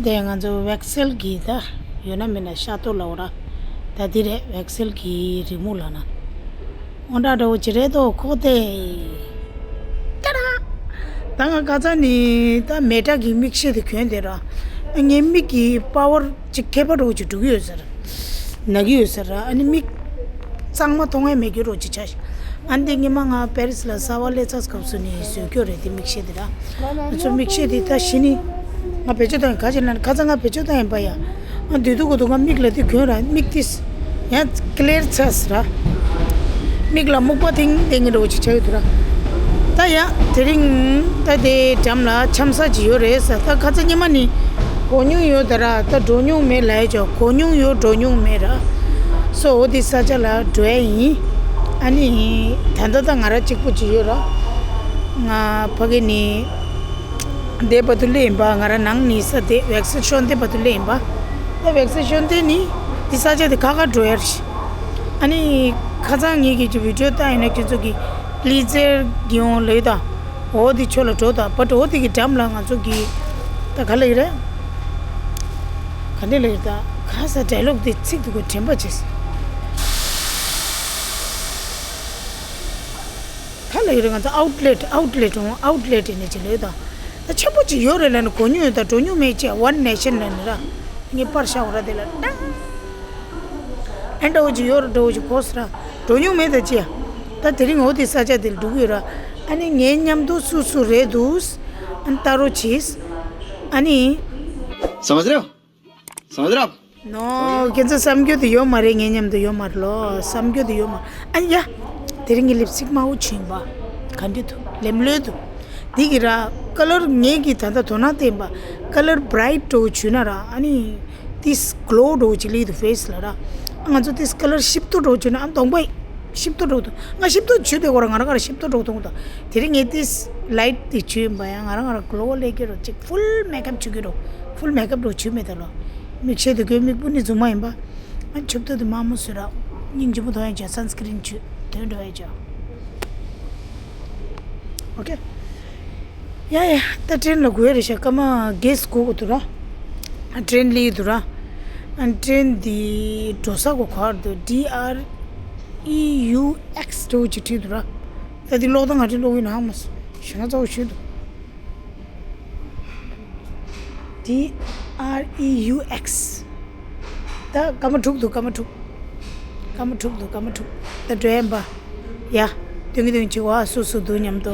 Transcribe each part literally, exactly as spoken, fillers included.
དེ་ང་ཚོ་བེག་སེལ་གྱི་ད་ཡོད་ན་མེད་ན་ཤ་སྟོག་ལ་འོ་ར། ད་འདི་རེད་བེག་སེལ་གྱི་རི་མོ་ལ་ན། འོ་འདྲ་འདྲ་བོ་ཅི་རེད་དོ་ཁོག་དེ། ཏ་ར། ད་ང་ཁ་སང་ནི་ད་མེ་ཏྲ་གི་མིག་ཤེལ་དེ་གྱོན་དེ་ར། ངའི་མིག་གི་པ་ཝར་ཅིག་ཁྱད་པར་འདྲ་བོ་ཅིག་འགྲོ་གི་ཡོད་ཟེར། ན་གི་ཡོད་ཟེར་ར། ཨ་ནི་མིག་གཙང་མ་མཐོང་ཡ་མེད་རྒྱུ་རོ་ཅིག་ཆགས་ཤག་ཨ་ནི་དེ་ཉི་མ་ང་པེ་རིས་ལ་གསར་པ་སླེབས་ཚར་སྐབས་སུ་ནི་བཟོས་རྒྱུ་རེད་དེ་མིག་ཤེལ་དེ་ར། ང་ཚོ་མིག་ཤེལ་དེ་ད་གཞི་ནི་ང་བེད་སྤྱོད་བཏང་ཡིན་ག་ཅི་ལ་ནི་ཁ་སང་ང་བེད་སྤྱོད་བཏང་ཡིན་པ་ཡ། ང་དུས་དུས་གོ་དུས་ང་མིག་ལ་དེ་གྱོན་ར་མིག་དེ་ཡང་ཀླེར་ཚར་ར། མིག་ལ་སྨུག་པ་ཐིང་ཐིང་གི་འདྲ་བོ་ཅིག་ཆགས་ཡོད་དུ་ར། ད་ཡ་དེ་རིང་ད་དེ་འགྲམ་ལ་འཆམ་ས་ཅིག་ཡོད་རེད་ས། ད་ཁ་ཚ་ཉི་མ་ནི་གོ་མྱོང་ཡོད་ད་ར། ད་འགྲོ་མྱོང་མེད་ལ་ཡ་ཅོ་གོ་མྱོང་ཡོད་འགྲོ་མྱོང་མེད་ར། སོ་འོ་དེ་ས་ཆ་ལ་འགྲོ་ཡ་ཡིན། ཨ་ནི་ད་ད་ད་ང་ར་གཅིག་པུ་ཅིག་ཡོད་ར། ང་ཕ་གི་ནི་དེ་བར་དུ་སླེབས་ཡིན་པ། ང་ར་ནང་ནི་ས་དེ་བེག་སི་ཤོན་དེ་བར་དུ་སླེབས་ཡིན་པ། ད་བེག་སི་ཤོན་དེ་ནི་དེ་ས་ཆ་དེ་ཁ་ཁ་འགྲོ་ཡ་རེད། ཨ་ནི་ཁ་སང་ངེད་ཀྱི་ཅིག་བི་ཌི་ཡོ་བཏང་ཡིན་ན་ཁྱེད་ཚོ་གི་ལི་ཙེར་གི་ཡོང་ལོས་དང་། འོ་དེ་ཆོ་ལ་འགྲོ་དང་བ་འགྲོ་དེ་གི་འགྲམ་ལ་ང་ཚོ་གི་ད་ག་ལ་ཡི་རེད། ག་འདྲ་ལ་ཡི་ད་ག་ས་ཌའི་ལོག་དེ་ཚིག་དེ་གོ་དྲན་པ་བྱེད། ག་ལ་ཡི་རེད་ང་ཚོ་ཨའུཊ་ལེཊ་ཨའུཊ་ལེཊ་འོང་ཨའུཊ་ལེཊ་ནས་ཅི་ལོས་དང་། ད་ཆེན་པོ་ཅིག་ཡོད་རེད་ལ་ནི་གོ་མྱོང་ཡོད་ད་འགྲོ་མྱོང་མེད་ཅེས་ཝན་ནེ་ཤན་ལ་ནི་ར། ངའི་པར་ཤ་འོ་ར་དེ་ལ་ཏང་། ཨ་འདྲ་བོ་ཅིག་ཡོད་ར་འདྲ་བོ་ཅིག་གོ་ས་ར། འགྲོ་མྱོང་མེད་ད་ཅི་ཡ། ད་དེ་རིང་འོ་དེ་ས་ཆ་དེ་ལ་འགྲོ་གི་ཡོད་ར། ཨ་ནི་ངའི་མཉམ་དུ་སུ་སུ་རེད་འདུག་ཨ་ནི་ལྟ་རོགས་བྱེད། ཨ་ནི། समझ रहे हो? समझ रहे हो आप? ནོ། ཁྱེད་ཚོ་བསམ་རྒྱུ་དེ་ཡོད་མ་རེད། ངའི་མཉམ་དུ་ཡོད་མ་རེད་ལོ། བསམ་རྒྱུ་དེ་ཡོད་མ། ཨ་ནི་ཡ། དེ་རིང་གི་ལིབ་སི་ཊིག་དམར་པོ་བྱིན་པ། ག་འདྲ་འདུག་ལེམ་ལོས་འདུག་འདི་གི་ར་ཀ་ལར་ངེད་ཀྱི་ད་ལྟ་དོ་སྣང་བསྟན་པ་ཀ་ལར་བྷ་རའིཊ་འདྲ་བོ་བྱུས་ན་ར། ཨ་ནི་ཏིས་གློ་འདྲ་བོ་ཅིག་སླེབས་འདུག་ཕེ་སི་ལ་ར། ང་ཚོ་ཏིས་ཀ་ལར་ཞིབ་ཏོག་འདྲ་བོ་བྱུས་ན་ཨ་གདོང་པ་ཞིབ་ཏོག་འདྲ་བོ་འདུག་ང་ཞིབ་ཏོག་བྱུས་དེ་གོ་ར་ང་རང་ག་ར་ཞིབ་ཏོག་འདྲ་བོ་མཐོང་འདུག་དེ་རིང་ངས་ཏིས་ལའིཊ་དེ་བྱུས་ཡིན་པ་ཡང་ང་རང་ག་ར་གློ་སླེབས་ཀྱི་རོ་ཅིག་ཕུལ་མེག་ཨབ་བྱུས་ཀྱི་རོ། ཕུལ་མེག་ཨབ་འདྲ་བོ་བྱུས་མེད་ད་ལོ། མིག་ཤེལ་དེ་གོས་མིག་སྤུ་ནི་རྫུན་མ་ཡིན་པ། ཨ་ཆུབ་ཏུ་དེ་མ་མོ་སུ་ར། སྙིང་རྗེ་མོ་ཐོག་ཡང་བྱ་སན་སི་ཀི་རིན་བྱུས་དོན་འགྲོ་ཡ་བྱ། ཨོ་ཁེ། ཡ་ཡ་ད་ཏྲེན་ལ་གོ་ཡ་རེད་ཤག་སྐར་མ་བརྒྱད་གོ་གོ་དུ་ར། ཨ་ཏྲེན་ལི་དུ་ར། ཨ་ཏྲེན་དི་འགྲོ་ས་གོ་ག་ར་དུ་ཌི་ཨར་ཨི་ཡུ་ཨེག་སི་འགྲོ་ཅི་ཁྲིད་དུ་ར། ད་དི་ལོག་ད་ང་ཁྲིད་ལོག་ཡིན་ཧང་མ་སོ་ཞེ་ང་ཚ་བོ་ཞུ་དུ། ཌི་ཨར་ཨི་ཡུ་ཨེག་སི། ད་སྐར་མ་དྲུག་འདུག་སྐར་མ་དྲུག་སྐར་མ་དྲུག་འདུག་སྐར་མ་དྲུག་ད་འགྲོ་ཡན་པ། ཡ། སྟོན་གི་སྟོན་གི་བྱེད་བ་སུ་སུ་འདུག་མཉམ་དུ།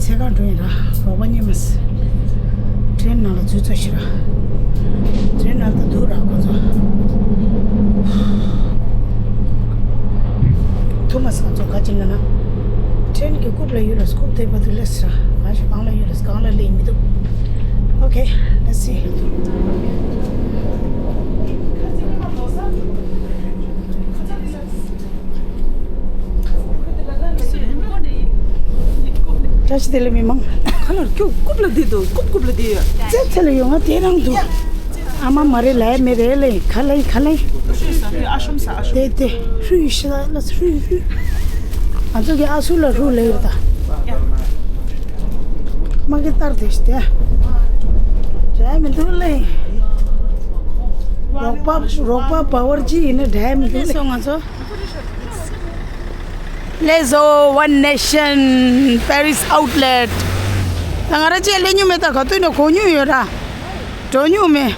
ཚེ་གང་འགྲོ་ཡིན་ར་རོགས་པ་རྙེད་མ་སི། ཏྲེན་ནང་ལ་འཛུལ་ཚར་ཤི་ར། ཏྲེན་ནང་ལ་འདུག་ར་ཁོ་ཚོ། ཐུ་མ་སང་ཚོ་ག་ཅི་ན་ན། ཏྲེན་གི་རྐུབ་ལ་ཡུལ་ལ་རྐུབ་དེ་བར་དུ་སླེབས་སི་ར། གང་ཞིག་གང་ལ་ཡུལ་ལ་གང་ལ་སླེབས་མི་འདུག Okay, let's see. བཀྲ་ཤིས་བདེ་ལེགས་མི་མང་། ཁ་ལར་ཀྱོ་རྐུབ་ལ་བསྡད་འདུག་རྐུབ་རྐུབ་ལ་བསྡད་ཡོད། ཙེ་ཙེ་ལ་ཡོང་ང་དེ་རང་འདུག་ཨ་མ་མ་རེད་ལ་མེ་རེད་ལེ་ཁ་ལེ་ཁ་ལེ། ཧྲུའི་ས་ཧྲུའི་ཨ་ཤོམ་ས་ཨ་ཤོམ། དེ་དེ་ཧྲུའི་ཤི་ལ་ལ་ཧྲུའི་ཧྲུའི། ང་ཚོ་གི་ཨ་སུ་ལ་ཧྲུའི་ལེ་ཡོད་ད། མ་གི་ལྟར་དེ་ཤི་དེ། འདྲ་མི་འདུག་ལེ། རོགས་པ་རོགས་པ་པ་ཝར་ཇི་ཡིན་ན་འདྲ་མི་འདུག་ལེ། སོང་ང་ཚོ། Let's go One Nation Paris Outlet. ད་ང་རང་ཅིག་སླེབས་མྱོང་མེད་ད་ག་དུས་ནས་གོ་མྱོང་ཡོད་ར། འགྲོ་མྱོང་མེད།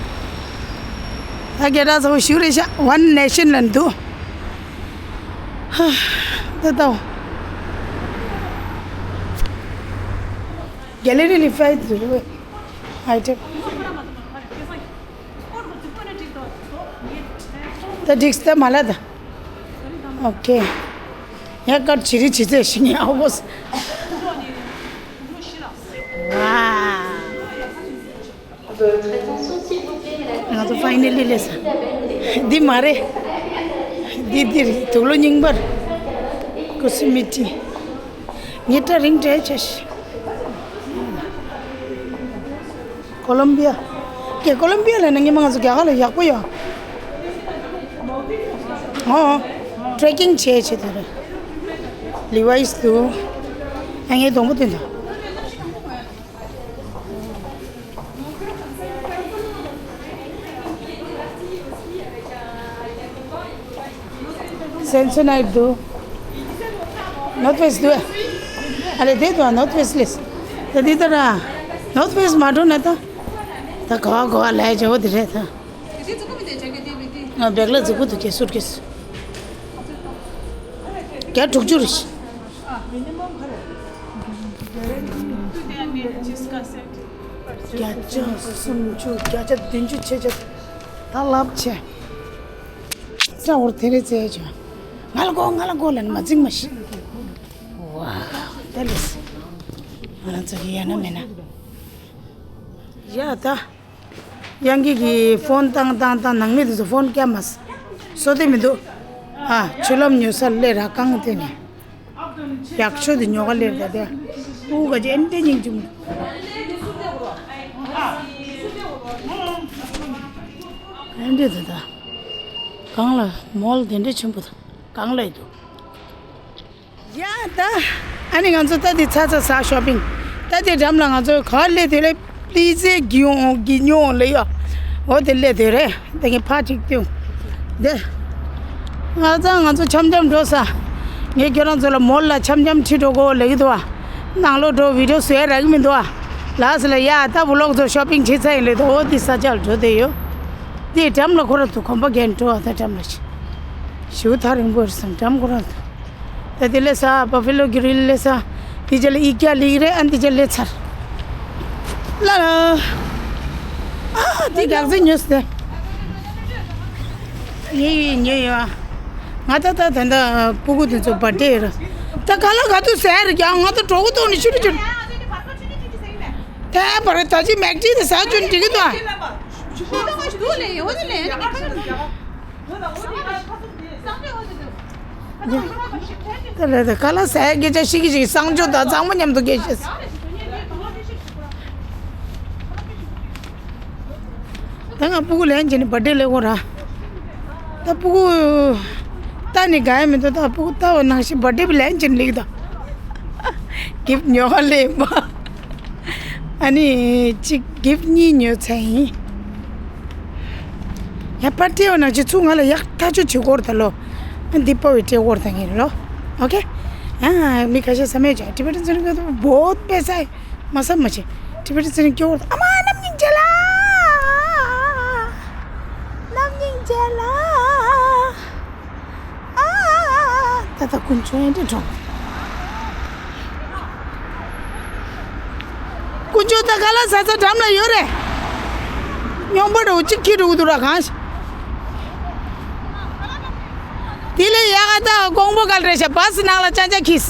ད་སྐད་གྲགས་ཚ་བོ་ཞིག་རེད་ཤག One Nation ལ་འདུག་ཧ། ད་ལྟ་གེ་ལེ་རི་ལི་ཕའི་དུ་རེད་ཨའི་ཊེམ། ད་འགྲིགས་ད་མ་ལ་ད། ཨོ་ཁེ། ཡ་ཀར་ཇི་རི་ཇི་ཙེ་ཤི་ཉི་ཨོ་གོ་སི། ཝ། ང་ཚོ་ཕའི་ནལ་ལི་སླེབས་སོང་། འདི་མ་རེད། འདི་འདི་རེད་དུག་ལོག་རྙིང་པ་རེད། ཀུ་སི་མི་ཏི། ངས་སྐྲ་རིང་བྲེགས་བྱས་ཤིག་ཀོ་ལོམ་བི་ཡ། ཀེ་ཀོ་ལོམ་བི་ཡ་ལ་ནི་ངས་མ་ང་ཚོ་རྒྱ་གར་ལ་ཡག་པོ་ཡོད། ཨོ། ཊེ་རེ་ཀིང་བྱས་བྱས་དེ་རེད། ལི་ཝའི་སི་འདུག་ཨ་ངས་སྡོང་པོ་སྟོན་དང་། སེམ་སོན་ནའིཊ་འདུག་ནོར་ཐི་ཕེ་སི་འདུག་ཨ་ལེ་དེ་འདུག་ནོར་ཐི་ཕེ་སི་ལེས། ད་འདི་ལྟར་ནོར་ཐི་ཕེ་སི་མ་འགྲོ་ན་ད། ད་ག་བ་ག་བ་ལས་བྱེད་འོ་དེ་རེད་ད། ཨ་བེག་ལ་རྫིག་པོ་འདུག་གས་སུཊ་ཀེ་སི། བརྒྱ་དྲུག་ཅུ་རེད། བརྒྱ་ཆ་སུམ་ཅུ་བརྒྱ་ཆ་བདུན་ཅུ་ཕྱེད་བརྒྱ། ད་ལབ་བྱས། ས་འོར་དེ་རེ་རྩེ་བྱོས། ང་ལ་གོ་ང་ལ་གོ་ལ་ནི་མ་འཛིང་མ་ཤི། ཝ། དེ་ལས། ང་ཚོ་གི་ཡ་ན་མེད་ན། ཡ་ད། གཡང་སྐྱིད་ཀྱི་ཕོན་བཏང་བཏང་བཏང་ནང་མི་དེ་ཚོ་ཕོན་བསྐྱབ་མ་སོ་དེ་མི་འདུག་ཨ་ཆུ་ལམ་ཉོ་ས་སླེབས་ར་རྐང་དེ་ནས། ཡག་ཤོས་དེ་ཉོ་ག་སླེབས་ད་དེ། ཕྲུ་གུ་ག་ཅི་ཨེ་འདྲ་སྙིང་རྗེ་མོ། ཨེ་འདྲ་ད་ད། གང་ལ་མོལ་དེ་འདྲ་ཆེན་པོ་ད་གང་ལ་ཡོད་འདུག་ཡ་ད། ཨ་ནི་ང་ཚོ་ད་དེ་ཚ་ཚ་ཟ་ཤོ་པིང་། ད་དེ་འགྲམ་ལ་ང་ཚོ་ག་སླེབས་དེ་ལས་པི་ཛའི་གི་ཡོང་གི་ཉོ་ལེ་ཡོ། འོ་དེ་སླེབས་དེ་རེད། ད་ངས་ཕ་གཅིག་སྟོན། དེ། ང་ཚང་ང་ཚོ་འཆམ་འཆམ་འགྲོ་ས། ངས་ཁྱོད་རང་ཚོ་ལ་མོལ་ལ་འཆམ་འཆམ་ཁྲིད་འགྲོ་གོ་ལེ་གི་འདུག་ཨ། ནང་ལོགས་འགྲོ་བི་ཌིའོ་བཟོས་རག་གི་མི་འདུག་ཨ། ལགས་སི་ལ་ཡ་ད་བུ་ལོག་ཚོ་ཤོ་པིང་བྱེད་ཚར་ཡིན་ལེ་འདུག་འོ་དེ་ས་ཆ་ལ་འགྲོ་དེ་ཡོ། དེ་འགྲམ་ལ་ཁོ་རང་ཚོ་གོམ་པ་རྒྱག་འགྲོ་ཨ་ད་འགྲམ་ལ་ཞིག་ཞུ་ཐག་རིང་པོ་རེད་སམ་འགྲམ་ཁོ་རང་ཚོ། ད་དེ་ལས་ས་བ་ཕི་ལོ་གི་རིལ་ལས་ས། དེ་རྗེས་ལ་ཨི་ཀྱ་ལིག་རེད་ཨ་འདི་རྗེས་ལས་ཚར། ལ་ལ། ཨ་དེ་གག་རྫི་ཉོས་ཏེ། ཡེ་ཡེ་ཉོས་ཡོད་ཨ། ང་ད་ད་ད་ད་སྤུ་གུ་དེ་ཚོ་བར་ཐི་ཌེ་རེད། ད་ག་ལ་ག་དུས་ཟེར་རེད་ཀྱང་ང་ད་གྲོགས་པོ་ཐོག་ནས་ཤུ་རུ་ཤུ་རུ། དེ་བར་ད་ཅི་མེག་ཅི་དེ་ཟ་རྒྱུ་འགྲིག་གི་འདུག་ཨ། དེ་ལས་དེ་ཁ་ལག་ཟ་ཡ་སྐད་ཆ་ཤི་གི་ཤི་གི་གསང་སྤྱོད་དང་གཙང་མ་མཉམ་དུ་སྐད་ཆ། ད་ང་སྤུ་གུ་ལེན་བྱས་ནས་བར་ཐི་ཌེ་ལེན་གོ་ར། ད་སྤུ་གུ་ལྟ་ནི་དགའ་ཡ་མི་འདུག་ད་སྤུ་གུ་ལྟ་བ་ནང་བཞིན་བར་ཐི་ཌེ་ལེན་བྱས་ནས་ལེགས་ད། གིབ་ཉོ་བ་ལེན་པ། ཨ་ནི་གཅིག་གིབ་གཉིས་ཉོས་ཚར་ཡིན། ཡ་པར་ཊི་ཡོད་ན་ཅི་ཚུགས་ང་ལ་ཡག་ཐག་ཆོད་བྱེད་དགོས་རེད་ད་ལོ། ཨ་འདི་པ་བའི་སྤྲད་དགོས་རེད་ད་ངེད་ལོ། ཨོ་ཁེ། ཨ་མི་ཁ་ཤས་ས་མེད་ཅག་ཊི་བེ་ཊན་ཚོ་ནི་ཀ་ཏོ་བོད་པེ་ས་མ་ས་མ་ཆེ། ཊི་བེ་ཊན་ཚོ་ནི་སྐྱོ་བོ་ཨ་མ་ནམ་སྙིང་རྗེ་ལ། ནམ་སྙིང་རྗེ་ལ། ཨ། ད་ད་དཀོན་མཆོག་ཡིན་དྲན་གྲོང་། དཀོན་མཆོག་ད་ག་ལ་ཟ་ས་འགྲམ་ལ་ཡོད་རེད། སྨྱོན་པ་འགྲོ་གཅིག་ཁྱི་འགྲོ་གི་འདུག་ར་གང་ཞིག་དེ་ལས་ཡག་ག་ད་ཀོང་པོ་ག་ལ་རེད་ཤག་བ་སི་ནང་ལ་ཅང་ཅང་ཁིས།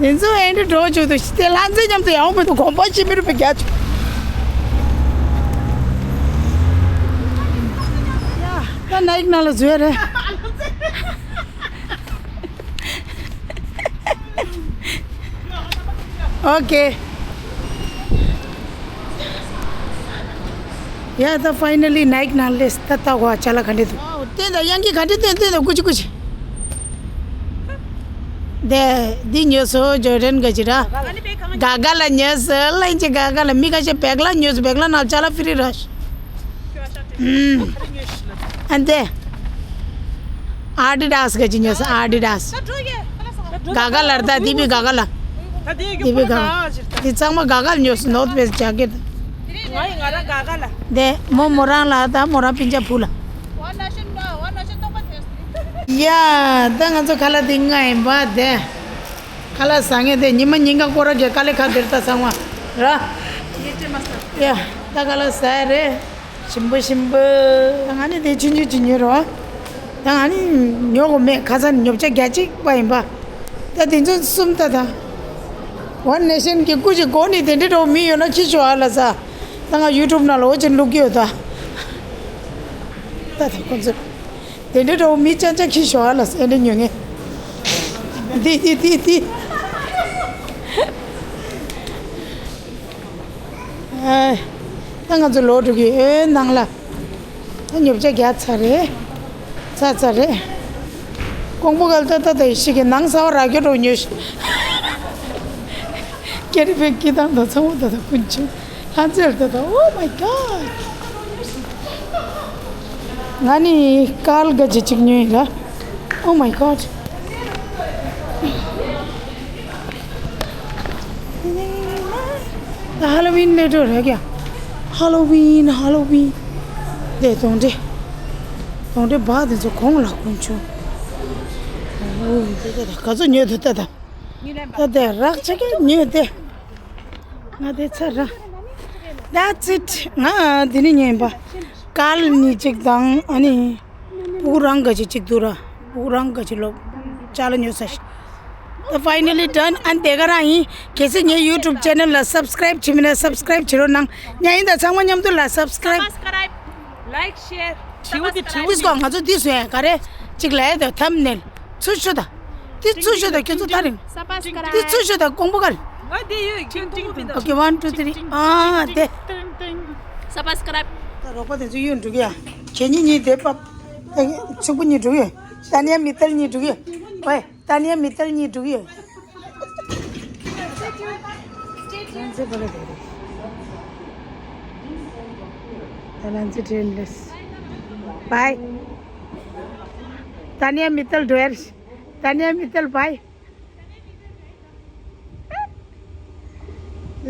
དེ་ཚོ་ཨེ་འདྲ་འགྲོ་བཅུག་འདུག་དེ་ལྷ་མཛེས་མཉམ་དུ་ཡང་མི་འདུག་གོམ་པ་ཅི་མི་རུ་པའི་རྒྱ་ཆུ། ད་ནའིག་ནང་ལ་འཛུལ་རེད། ཨོ་ཁེ། ཡ་ད་ཕའི་ནལ་ལི་ནའིག་ནང་ལས་ད་ལྟ་གོ་ཅ་ལག་ག་འདྲ་འདུག་བསྟན་དང་གཡང་སྐྱིད་ག་འདྲ་བསྟན་བསྟན་དང་ཀུ་ཅི་ཀུ་ཅི། དེ་འདི་ཉོས་སོ་ཇོ་ཌན་ག་ཅི་ར། ག་ག་ལ་ཉོས་སོ་ལན་ཅི་ག་ག་ལ་མི་ཁ་ཤས་བེག་ལ་ཉོས་སོ་བེག་ལ་ནང་ཅ་ལག་ཕི་རི་ར་ཤི། ཨ་འདི། ཨ་ཌི་ཌཱས་ག་ཅི་ཉོས་སོ་ཨ་ཌི་ཌཱས། ག་ག་ལ་ར་ད་དེ་བི་ག་ག་ལ། ད་དེ་དེ་བི་ག་ག་ལ། དེ་ཚང་མ་ག་ག་ལ་ཉོས་སོ་ནོར་ཐི་ཕེ་སི་ཇེ་ཀེཊ། ང་ཡི་ང་རང་ག་ག་ལ། དེ་མོ་མོ་རང་ལ་ད་མོ་རང་པིན་ཅ་ཕུ་ལ། ཡ་ད་ང་ཚོ་ཁ་ལག་དེ་ལྔ་ཡིན་པ་དེ། ཁ་ལག་ཟ་ངེས་དེ་ཉི་མ་ཉིན་གང་སྐོར་ར་གི་དཀའ་ལས་ཁག་དེར་ད་ཚང་མ་ར། ཡ་ད་ཁ་ལག་ཟ་ཡ་རེད། ཞིམ་པོ་ཞིམ་པོ། ད་ང་ནི་དེ་ཆུང་ཆུང་ཅིག་ཉོས་རོགས། ད་ང་ནི་ཉོ་གོ་མེད་ཁ་སང་ཉོ་ཆ་རྒྱ་གཅིག་པ་ཡིན་པ། ད་དེ་ཚོ་གསུམ་ད་ད། ཝན་ནེ་ཤན་གྱི་སྐུ་ཅིག་གོ་ནི་དེ་འདྲ་འགྲོ་མི་ཡོད་ན་ཁྱི་ཤོག་ཨ་ལ་ས། ད་ང་ཡུ་ཊུབ་ནང་ལ་འོ་ཅིག་བླུག་གི་ཡོད་ད། ད་ད་ཁོ་ཚོ། དེ་འདྲའི་འདྲ་བོ་མི་ཅག་ཅག་ཁྱི་ཞོ་ཨ་ལ་སེ་འདྲ་ཉོ་ངེས། འདི་འདི་འདི་འདི། ཨེ། ད་ང་ཚོ་ལོག་འགྲོ་གི་ཨེ་ནང་ལ། ད་ཉོ་ཆ་རྒྱག་ཚར་རེད། ཚར་ཚར་རེད། ཀོང་པོ་གལ་ཏ་ཏ་ད་ཡི་ཤི་གི་ནང་ས་བ་ར་གྱོ་འགྲོ་ཉོ་ཤི། ཀེ་རི་བེ་ཀི་དང་ད་ཚང་བོ་ད་ད་ཀུན་ཆུ། ལྷ་མཛེས་ད་ད། Oh my God. ང་ནི་ཀལ་ག་ཅི་ཅིག་ཉོས་ཡིན་ར། Oh my God. ད་ཧ་ལོ་ཝིན་ལེ་འགྲོ་རེད་ཀྱ། ཧ་ལོ་ཝིན་ཧ་ལོ་ཝིན། དེ་གདོན་འདྲེ། གདོན་འདྲེ་བག་དེ་ཚོ་གོང་ལ་ཀུན་ཆུ། འོ་དེ་ད་ད་ག་ཚོད་ཉོས་འདུག་ད་ད། ད་དེ་རག་ཆ་ག་ཉོས་དེ། ང་དེ་ཚར་ར། That's it. ང་འདི་ནས་ཉོས་པ། ཀལ་གཉིས་གཅིག་དང་ཨ་ནི། སྤུ་གུ་རང་ག་ཅིག་གཅིག་འདུག་ར། སྤུ་གུ་རང་ག་ཅིག་ལོབ། ཅ་ལག་ཉོས་ས་ཞིག། The finally done. ཨ་ནི་དེ་ག་རང་ཡིན། གལ་སྲིད་ངའི་YouTube channel ལ་subscribe བྱེད་མིན་ན་subscribe བྱེད་རོགས་གནང་། ཉ་ཡིན་ད་ཚང་མ་མཉམ་དུ་ལ་subscribe. Subscribe, like, share. དྲིའུ་དེ་དྲིའུ། ཨིས་ཀོ་ང་ཚོ་འདི་བཟོས་ཡ་ག་རེ་གཅིག་ལ་ཡ་ད་thumbnail། ཚུར་ཤོད་ད། འདི་ཚུར་ཤོད་ད་ཁྱོད་ཚོ་ཐག་རིང་། འདི་ཚུར་ཤོད་ད་ཀོང་པོ་གར། ང་དེ་ཡོད་ཁྱོད་ཀོང་པོ་མི་འདུག Okay, one, two, three. ཨ་དེ། Subscribe. ད་རོགས་པ་དེ་ཚོ་གཡུག་འགྲོ་གི་ཡ། ཁྱེད་གཉིས་གཉིས་དེ་པ། ཕྱུག་པོ་གཉིས་འགྲོ་གི་ཡ། ཏ་ནི་ཡ་མི་ཏལ་གཉིས་འགྲོ་གི་ཡ། ཝེ། ཏ་ནི་ཡ་མི་ཏལ་གཉིས་འགྲོ་གི་ཡ། ཏ་ནི་ཡ་མི་ཏལ་གཉིས་འགྲོ་གི་ཡ། ད་ལན་ཚེ་ཏྲེན་ལེས། བའི། ཏ་ནི་ཡ་མི་ཏལ་འགྲོ་ཡ་རེད། ཏ་ནི་ཡ་མི་ཏལ་བའི།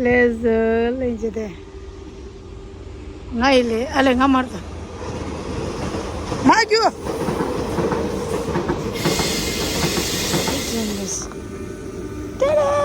ལེ་ཟེར་ལེན་བྱེད་དེ། ང་ཡི་ལེ་ཨ་ལེ་ང་མར་དང་། མ་རྒྱུ། ཏེ་རེ།